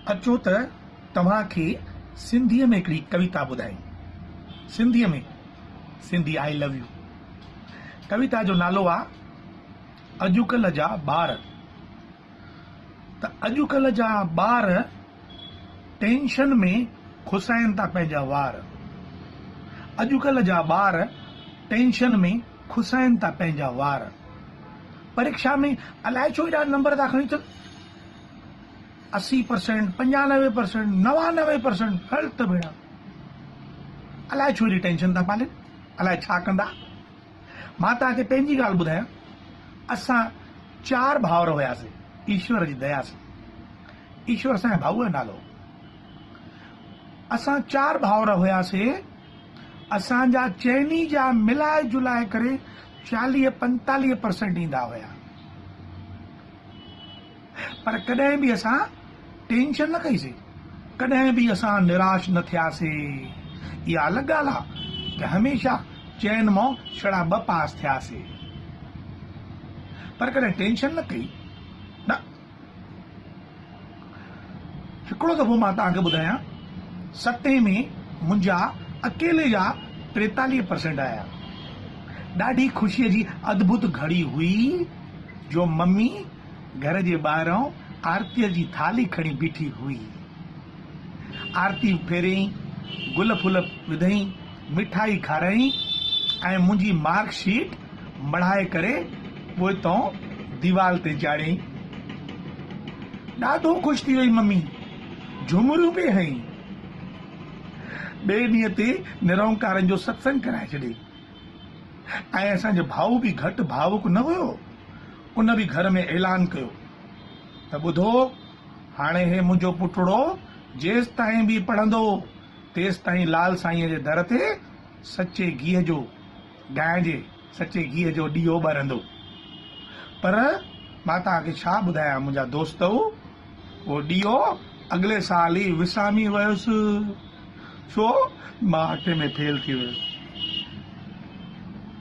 اچو ته توهان کي سنڌيء ۾ هڪڙي ڪويتا ٻڌايون. سنڌيء ۾ سنڌي آء لو يو. ڪويتا جو نالو آ اڄڪلهه جا ٻار. ته اڄڪلهه جا ٻار ٽينشن ۾ کسائين ٿا پنهنجا وار. اڄڪلهه جا ٻار ٽينشن ۾ کسائين ٿا پنهنجا وار. پريکشا ۾ الائي ڇو ايڏا نمبر ٿا کڻي اچن. 80 پرسينٽ، 95 پرسينٽ، 99 پرسينٽ هل ته ڀيڻا. الائي ڇو ايڏي ٽينشن ٿا پالين. الائي ڇا ڪندا. مان توهان کي پنهنجي ڳالهه ٻڌايان. اسان چار ڀائر هياسين. ايشور جي ديا سان. ايشور اسان جي ڀائوء جو نالو هو. اسان چار ڀائر هياسين. اسان جا چئني جا ملائي جلائي ڪري 40 45 پرسينٽ ايندا هيا. پر ڪڏهن به اسان ٽينشن نه ڪئي سي. ڪڏهن به اسان نراش نه ٿياسي. اها الڳ ڳالهه آ ته هميشه چئن مان ڇڙا ٻه پاس ٿياسي. پر ڪڏهن ٽينشن نه ڪئي. نه. هڪڙو دفعو مان توهان کي ٻڌايان، ستين ۾ منهنجا اڪيلي جا 43 پرسينٽ آيا. ڏاڍي خوشيء جي ادڀت گهڙي هئي جو ممي گهر جي ٻاهران آرتيء جي ٿالهي کڻي بيٺي هئي. آرتي ڦيريائين، گل ڦل وڌائين، مٺائي کارايائين ۽ منهنجي مارڪ شيٽ مڙهائي ڪري پوئتان ديوال تي چاڙهيائين. ڏاڍو خوش ٿي وئي ممي، جهومريون پئي هنئي. ٻئي ڏينهن تي نرنڪارن جو ستسنگ ڪرائي ڇڏيائين ۽ اسان جو ڀائو به گهٽ ڀاوڪ نه هيو، ان به گهر ۾ اعلان ڪيو ته ٻڌو هاڻي هي منهنجو پٽڙو جيستائين به پڙهندو تيستائين لال سائينء جي در تي سچي گيهه جو گانء جي سچي گيهه جو ڏيئو ٻرندو. پر مان توهان کي ڇا ٻڌايان منهنجا دوستؤ، اهو ڏيئو اڳلي سال ئي وسامي ويس. ڇو؟ مان اٺين ۾ فيل ٿي ويس.